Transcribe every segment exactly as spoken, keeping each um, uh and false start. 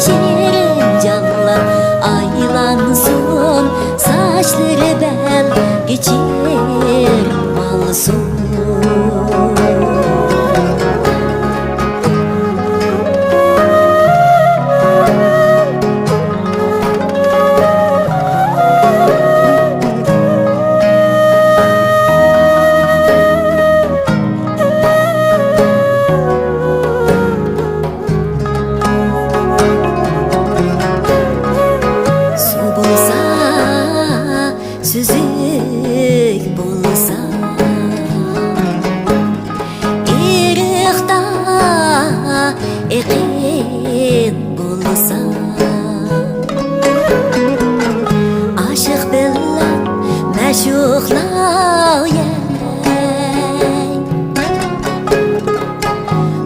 شېرىن جانلار ئايلانسۇن، ساچلىرى بەلگە چىرمالسۇن. سۇ بولسا، سۈزۈك بولسا، ئېرىقتا ئېقىن بولسا، ئاشىق بىلەن مەشۇقلاۋۇ يەي.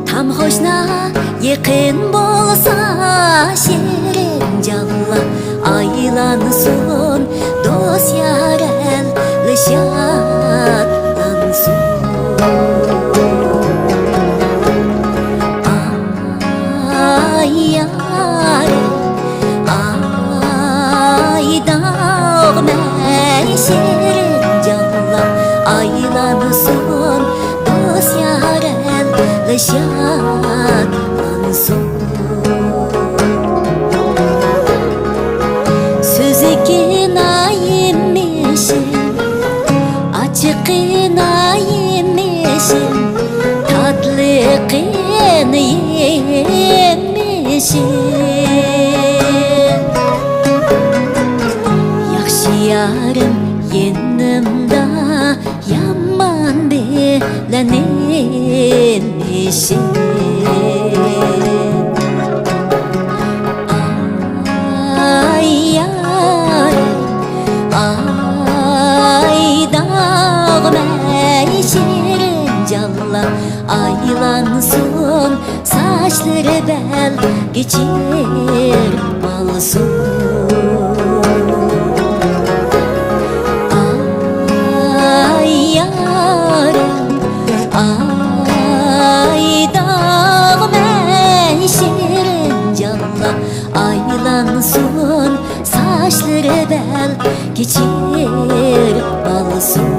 تام قوشنا يېقىن بولسا، شېرىن جانلار ئايلانسۇن، دوست يار ئەل شادلانسۇن. ئاي يارىم، ئاي داغمەن، شېرىن جانلار ئايلانسۇن، دوست يار ئەل شادلانسۇن. سۈزۈكى نايىم يېشىل، ئاچچىقى نايىم يېشىل، تاتلىقى نېيىم يېشىل. ياخشى يارىم يېنىمدا، يامان بىلەن نېمە ئىشىڭ؟ ئاي يارىم، ئاي داغمەي، شېرىن جانلار ئايلانسۇن، ساچلىرى بەلگە چىرمالسۇن. ئاي يارىم، ئاي داغمەن، شېرىن جانلار ئايلانسۇن، ساچلىرى بەلگە چىرمالسۇن.